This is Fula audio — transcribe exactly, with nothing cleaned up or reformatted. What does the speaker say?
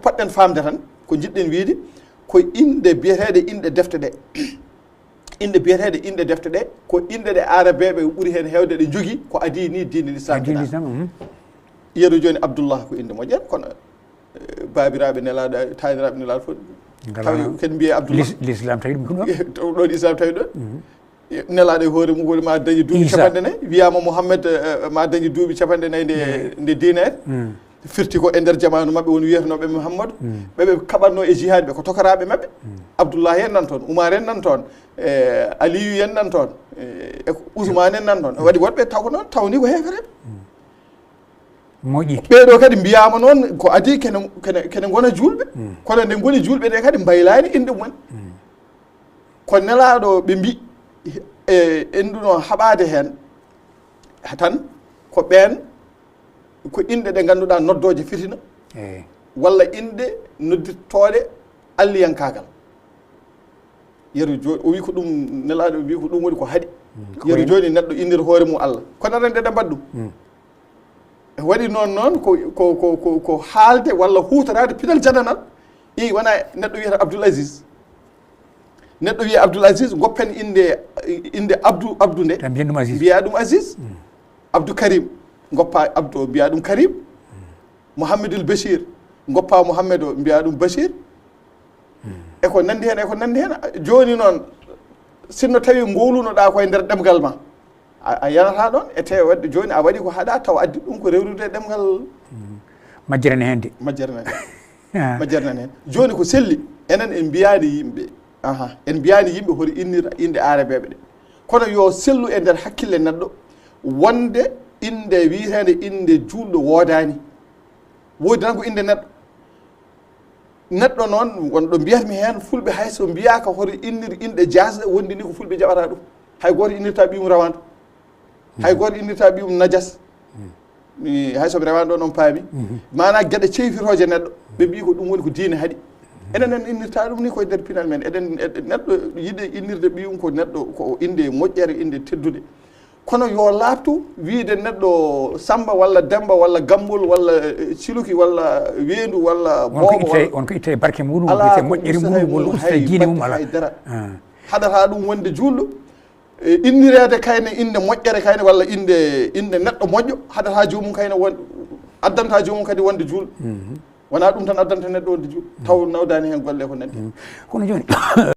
Poɗɗen faamde tan, ko njiɗɗen wiyde, ko inɗe biyeteeɗe inɗe defte ɗe. Inɗe biyeteeɗe inɗe defte ɗe, ko inɗe ɗe aarabeeɓe ɓuri heen heewde ɗe njogii, ko adii ni diine Lislaam. Diine Lislaam, mhm. Yeru jooni Abdullah ko innde moƴƴere, kono, eh, baabiraaɓe nelaaɗo, taaniraaɓe nelaaɗo fof, tawi kadi mbiyee Abdullah. Lis-, Lislaam tawi ɗum ko ɗum. Ɗo ɗo Lislaam tawi ɗon. Mhm. Nelaaɗo e hoore mum, woni ma dañi duuɓi Isa. Capanɗe nayi, wiyaama Muhammad, eh, ma dañi duuɓi capanɗe nayi nde, nde diineede. Mm. Firti ko e nder jamaanu maɓɓe woni wiyetenooɓe Muhammadu. Mm. Ɓe ɓe kaɓatnoo e jihaad ɓe ko tokaraaɓe maɓɓe. Mm. Abdullahi en nan toon, Umar en nan toon, eh, Aliyu en nan toon, eh, e ko Usmaan en nan toon. Waɗi woɗɓe taw ko noon, taw ni ko heefereɓe. Mm. Moƴƴi. Ɓeeɗo kadi mbiyaama noon ko adii kene, kene, kene ngona juulɓe. Mm. Kono nde ngoni juulɓe nde kadi mbaylaani innde mumen. Mm. Ko nelaaɗo ɓe mbi, e, enduno haɓaade heen tan ko ɓeen, ko inɗe ɗe ngannduɗaa noddooje fitina, eey, walla inɗe noddirtooɗe alliyankaagal. Yeru jo-, o wi ko ɗum, nelaaɗo wi ko ɗum woni ko haɗi. Mm, ko yeru wayno jooni neɗɗo innir hoore mum Allah. Kono aɗa anndi eɗen mbaɗa ɗum. Mm. E waɗi noon, noon ko, ko, ko, ko, ko haalde walla huutoraade pinal jananal. I wona neɗɗo wiyata Abdoul Aziz. Neɗɗo wiya Abdoul Aziz, goppen innde, innde Abdou, Abdou nde. Tan mbiyen ɗum Aziz. Mbiya ɗum Aziz. Mm. Abdou Karim, goppa Abdou, mbiya ɗum Karim. Mm. Mouhamadul Bachir, goppa Mouhamed o, mbiya ɗum Bachir. Mm. E ko nanndi heen, e ko nanndi heen. Jooni noon, sinno tawi ngowlunoɗaa ko e nder ɗemngal ma, a, a yanataa ɗoon, e te waɗde jooni a waɗi ko haɗaa, taw addi ɗum ko rewrude e ɗemngal. Mm. Majjere ne heen de. Majjere ne heen. Ah. Majjere ne heen. Jooni ko selli, enen en mbiyaani yimɓe, aha, en mbiyaani yimɓe hoto innir innde aarabeeɓe ɗe. Kono yo sellu e nder hakkille neɗɗo, wonde innde wiyeteende innde juulɗo woodaani. Woodi tan ko innde neɗɗo. Neɗɗo noon, won ɗo mbiyatmi heen, fulɓe hay so mbiyaaka hoto innir inɗe jaasɗe, wondi ni ko fulɓe jaɓata ɗum. Hay gooto innirta ɓiyum rawandu. Hay gooto innirta ɓiyum najas. Mi, hay so mi rewaani ɗoon, on paami. Mhm. Maanaa geɗe ceyfitooje neɗɗo, ɓe mbii ko ɗum woni ko diine haɗi. Enen en innirta ɗum ni koye nder pinal men. Eɗen, eɗen, neɗɗo yiɗe innirde ɓiyum ko neɗɗo, ko innde moƴƴere, innde teddude. Kono yo laaɓtu wiyde neɗɗo Samba walla Demba walla Gambol walla, eh, Ciluki walla Weendu walla Boobo walla. Won ko itte, won ko itte barke muɗum, won ko itte moƴƴere muɗum, walla usta diine mum, alaa. Haɗata ɗum wonde juulɗo, e, innireede kayne innde moƴƴere kayne walla innde, innde neɗɗo moƴƴo, haɗata joomum kayne won, addanta joomum kadi wonde juulɗo. Mhm. Wonaa ɗum tan addanta neɗɗo wonde juulɗo, taw nawdaani heen golle ko nanndi. Mhm. Kono jooni,